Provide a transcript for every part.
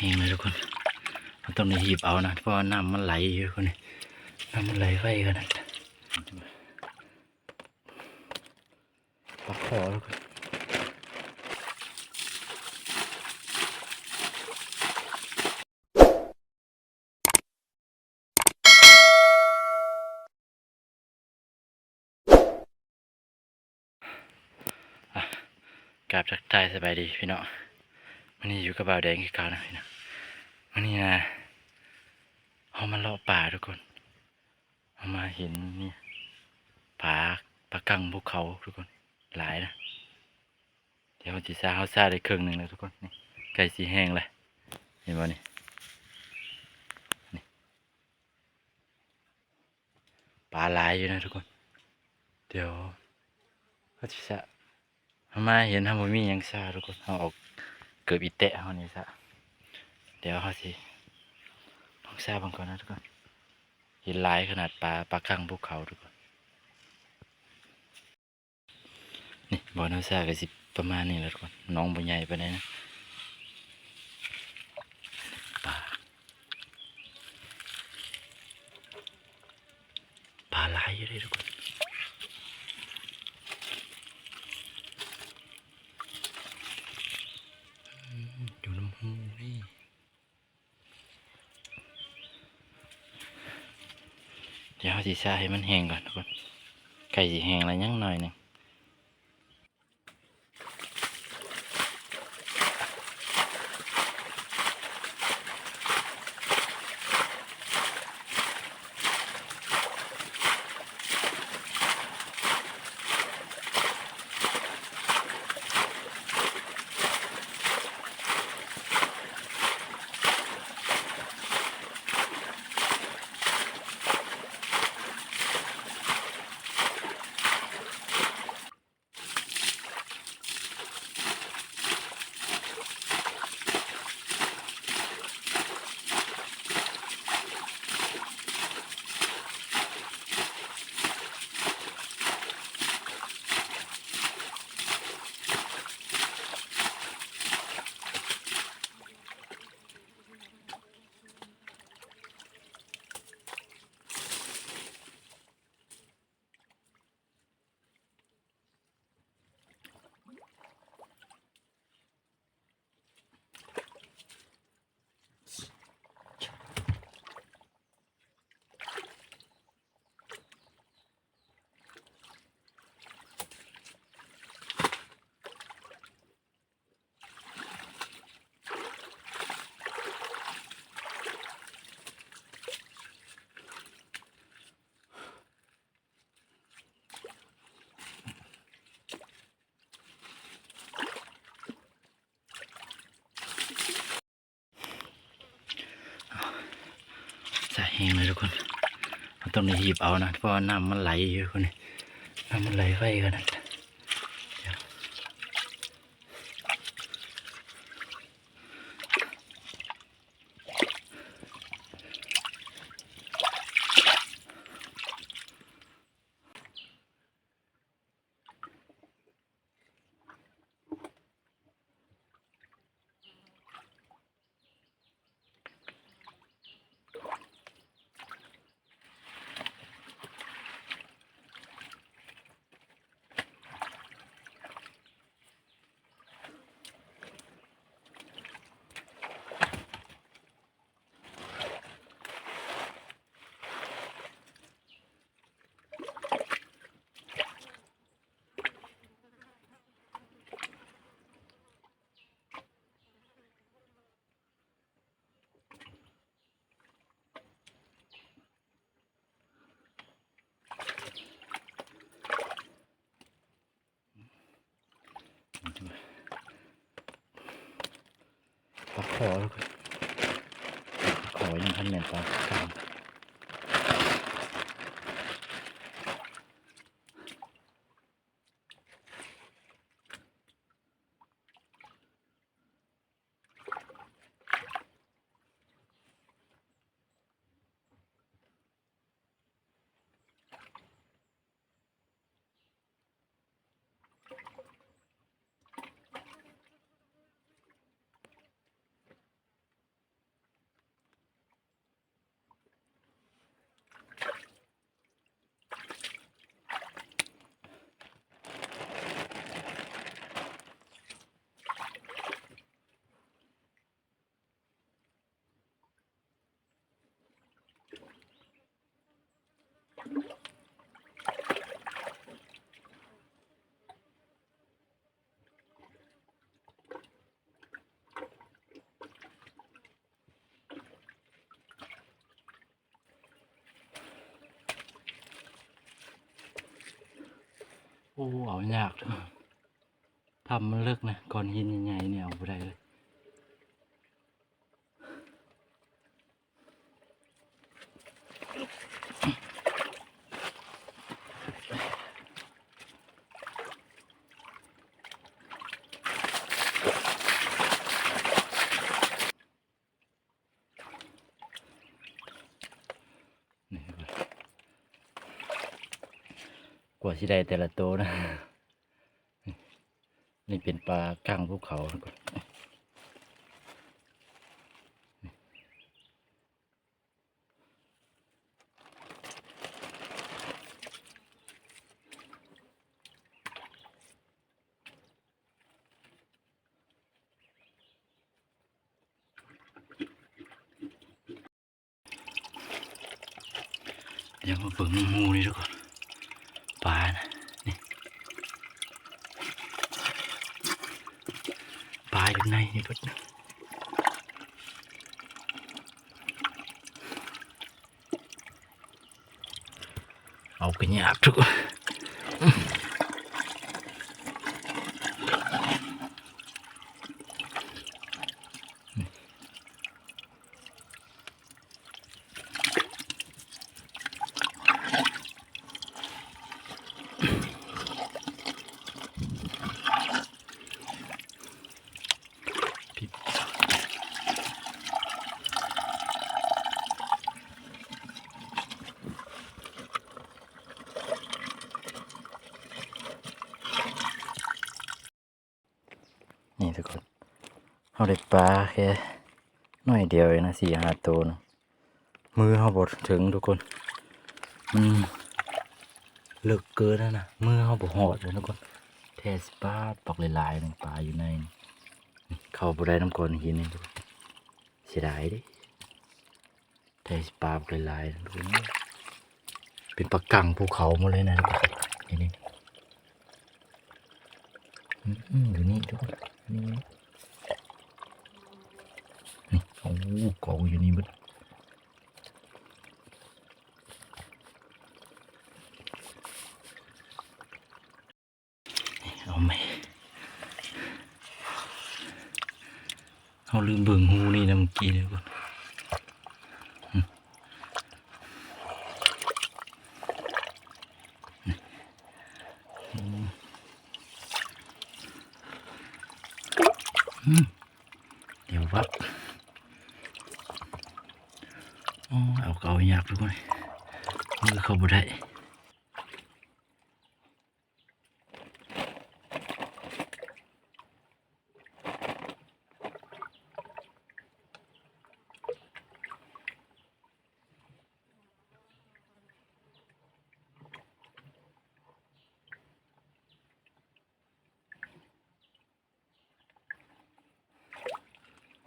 ແຮງເລີຍທຸກຄົນ ເຮົາຕ້ອງໄດ້ຮີບເອົານະ ເພາະວ່ານ້ຳມັນໄຫຼຢູ່ທຸກຄົນ ນ້ຳມັນໄຫຼໄວຂະໜາດ ປາຄໍ່ທຸກຄົນ. ອ່ະ ກາບທັກທາຍສະບາຍດີພີ່ນ້ອງ ມື້ນີ້ຢູ່ກັບບ່າວແດງຄືເກົ່ານະພີ່ນ້ອງ. ມື້ນີ້ນະ ເຮົາມາເລາະປ່າທຸກຄົນ ເຮົາມາເຫັນນີ້ ປາ ປາກັງພູເຂົາທຸກຄົນ ຫຼາຍນະ. ດຽວເຮົາຊິຊາ ເຮົາຊາໄດ້ເຄິ່ງໜຶ່ງແລ້ວທຸກຄົນ ນີ້ ໃກ້ຊິແຫ້ງແລ້ວ ເຫັນບໍ່ນີ້ ນີ້ ປາຫຼາຍຢູ່ນະທຸກຄົນ. ດຽວເຮົາຊິຊາ ເຮົາມາເຫັນເຮົາບໍ່ມີຫຍັງຊາທຸກຄົນ ເຮົາເອົາເກີບອີແຕະເຮົານີ້ຊາ. ດຽວເຮົາຊິລອງຊາເບິ່ງກ່ອນນະທຸກຄົນ ເຫັນຫຼາຍຂະໜາດ ປາ ປາກັງພູເຂົາທຸກຄົນ. ນີ້ບ່ອນເຮົາຊາກະຊິປະມານນີ້ແຫຼະທຸກຄົນ ໜອງບໍ່ໃຫຍ່ປານໃດນະ ປາ ປາຫຼາຍຢູ່ເດ້ທຸກຄົນ ອືມ ຢູ່ນຳຮູນີ້. ດຽວເຮົາຊິຊາໃຫ້ມັນແຫ້ງກ່ອນທຸກຄົນ ໃກ້ຊິແຫ້ງແລ້ວ ຍັງໜ້ອຍໜຶ່ງ. ຊາແຫ້ງເລີຍທຸກຄົນ ເຮົາຕ້ອງໄດ້ຮີບເອົານະ ເພາະວ່ານ້ຳມັນໄຫຼຢູ່ທຸກຄົນ ນ້ຳມັນໄຫຼໄວຂະໜາດ. ປາຄໍ່ ປາຄໍ່ ຍັງທັນແມ່ນປາກາງ. ອ້ ເອົາຍາກ ຖ້ຳມັນເລິກນະ ກ້ອນຫີນໃຫຍ່ໆນີ້ເອົາບໍ່ໄດ້ເລີຍ. ນີ້ ກວ່າຊິໄດ້ແຕ່ລະໂຕນະ. ນີ້ເປັນປາກ້າງພູເຂົາ. ດຽວມາເບິ່ງນຳໝູ່ນີ້ທຸກຄົນ ປານະ ນີ້ ປາຢູ່ໃນນີ້ເບິດ. ເອົາກະຍາກທຸກຄົນ. ນີ້ທຸກຄົນ ເຮົາໄດ້ປາແຄ່ໜ້ອຍດຽວເອງນະ ສີ່ຫ້າໂຕນະ. ມືເຮົາບໍ່ເຖິງທຸກຄົນ ມັນເລິກເກີນຫັ້ນນະ ມືເຮົາບໍ່ຮອດເລີຍທຸກຄົນ. ແທ້ຊິປາບັກຫຼາຍໆໜຶ່ງ ປາຢູ່ໃນນີ້ ເຂົ້າບໍ່ໄດ້ນຳກ້ອນຫີນນີ້ ເສຍດາຍເດ້. ແທ້ຊິປາບັກຫຼາຍໆ ເປັນປາກັງພູເຂົາໝົດເລີຍນະ. ນີ້ ນີ້ ອືມ ຢູ່ນີ້ທຸກຄົນ ນີ້ ນີ້ ໂອ້ ກອງຢູ່ນີ້ເບິດ. ເອົາແມ່ ເຮົາລືມເບິ່ງຮູນີ້ນຳເມື່ອກີ້ນີ້. ອືມ ດຽວວັບ ໂອ້ຍ ເອົາກະເອົາຍາກທຸກຄົນ ມືເຂົ້າບໍ່ໄດ້.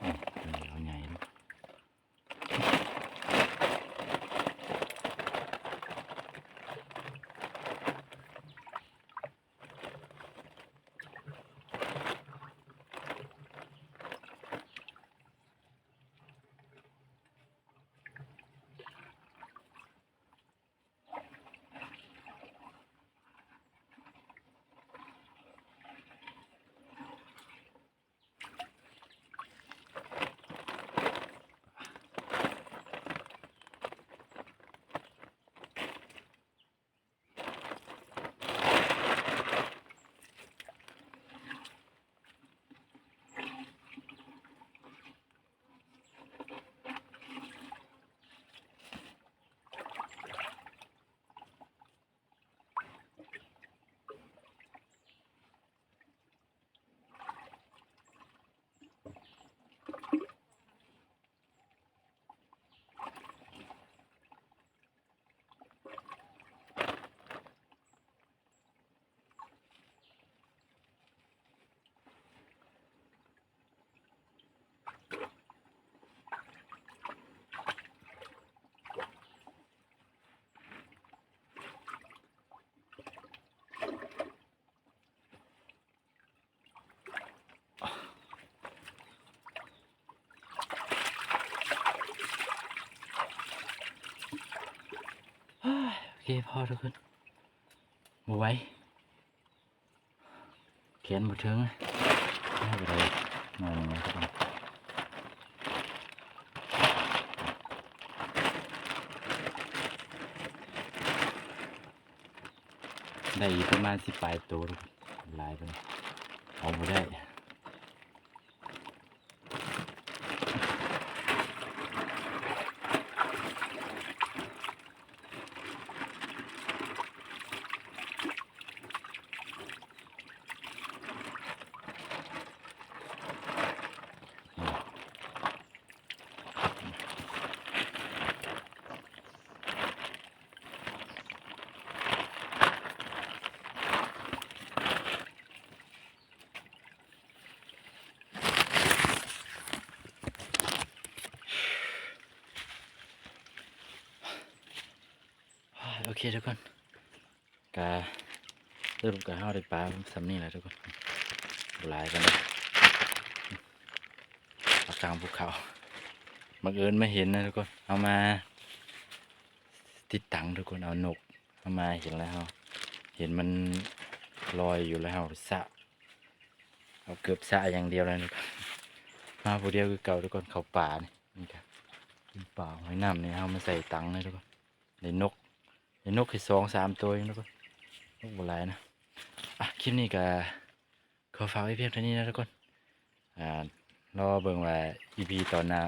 ອືມ ຕົວນີ້ເອົາໃຫຍ່ເນາະ. ໂອເຄ ພໍທຸກຄົນ ບໍ່ໄຫວ. ແຂນບໍ່ເຖິງ ໄດ້ບໍ່ໄດ້ ໜ້ອຍໜຶ່ງນະທຸກຄົນ ໄດ້ອີກປະມານສິບປາຍໂຕ ຫຼາຍປານໃດ ເອົາບໍ່ໄດ້. ໂອເຄທຸກຄົນ ກະ ສະຫຼຸບກະເຮົາໄດ້ປາສ່ຳນີ້ແຫຼະທຸກຄົນ ບໍ່ຫຼາຍປານໃດ ປາກາງພູເຂົາ ບັງເອີນມາເຫັນນະທຸກຄົນ ເຮົາມາຕິດຕັງທຸກຄົນ ເອົານົກ ເຮົາມາເຫັນແລ້ວ ເຮົາເຫັນມັນລອຍຢູ່ແລ້ວ ເຮົາສະ ເອົາເກີບສະຢ່າງດຽວແລ້ວ ມາຜູ້ດຽວຄືເກົ່າທຸກຄົນ ເຂົ້າປ່ານີ້ ນີ້ກະ ເປັນປ່າຫອຍນ້ຳນີ້ ເຮົາມາໃສ່ຕັງນະທຸກຄົນ ໄດ້ນົກ ໄດ້ນົກແຄ່ສອງສາມໂຕເອງທຸກຄົນ ນົກບໍ່ຫຼາຍນະ ອ່ະ ຄລິບນີ້ກະຂໍຝາກໄວ້ພຽງເທົ່ານີ້ນະທຸກຄົນ ອ່າ ລໍເບິ່ງວ່າອີພີຕໍ່ໜ້າ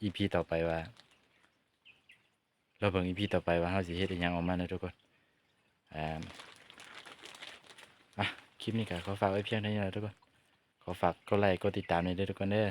ອີພີຕໍ່ໄປວ່າ ລໍເບິ່ງອີພີຕໍ່ໄປວ່າເຮົາຊິເຮັດອີ່ຫຍັງອອກມານະທຸກຄົນ ອ່າ ອ່ະ ຄລິບນີ້ກະຂໍຝາກໄວ້ພຽງເທົ່ານີ້ນະທຸກຄົນ ຂໍຝາກກົດໄລກົດຕິດຕາມແດ່ເດີທຸກຄົນເດີ.